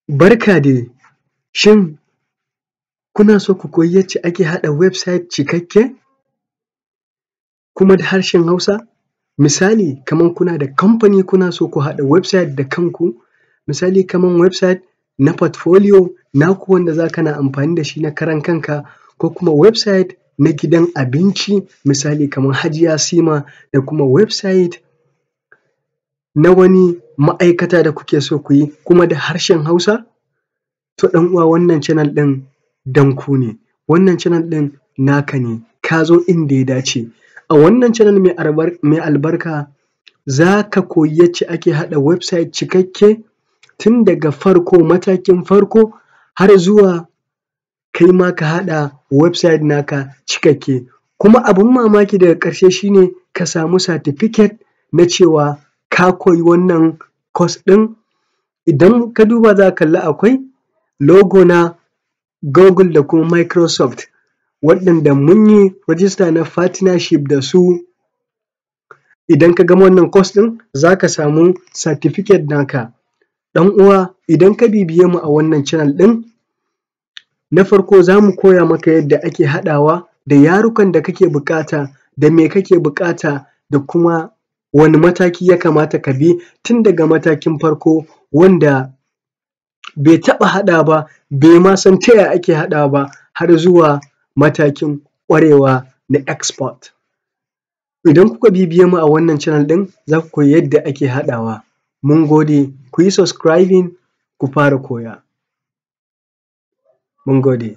Barka dai, shin kuna so ku koyi yacce ake haɗa website cikakke kuma da harshen Hausa? Misali kaman kuna da kamfani kuna so ku haɗa website da kanku, misali kaman website na portfolio naku wanda za kana amfani da shi na karan kanka ko kuma website na gidan abinci misali kaman Hajiya Sima da kuma website na wani ma'aikata da kuke so ku yi kuma da harshen Hausa? To ɗan uwa, wannan channel ɗin don ku ne, wannan channel ɗin naka ne, ka zo inda ya dace. A wannan channel mai albarka za ka koyi yacce ake haɗa website cikakke tun daga farko, matakin farko har zuwa kai ma ka haɗa website naka cikakke. Kuma abun mamaki daga ƙarshe shi ne ka samu certificate na cewa ka koyi wannan course ɗin. Idan ka duba za ka kalli akwai logo na Google da kuma Microsoft waɗanda mun yi register na partnership da su. Idan ka gama wannan course ɗin, za ka samu certificate naka. Ɗan uwa, idan ka bibiye mu a wannan channel ɗin, na farko za mu koya maka yadda ake haɗawa da yarukan da kake buƙata, da me kake buƙata, da kuma wane mataki ya kamata ka bi tun daga matakin farko, wanda bai taɓa haɗawa ba, bai ma san ta ya ake haɗawa ba, har zuwa matakin ƙwarewa na expert. Idan kuka bibiye mu a wannan channel ɗin, za ku koyi yadda ake haɗawa. Mun gode, ku yi subscribing ku fara koya. Mun gode.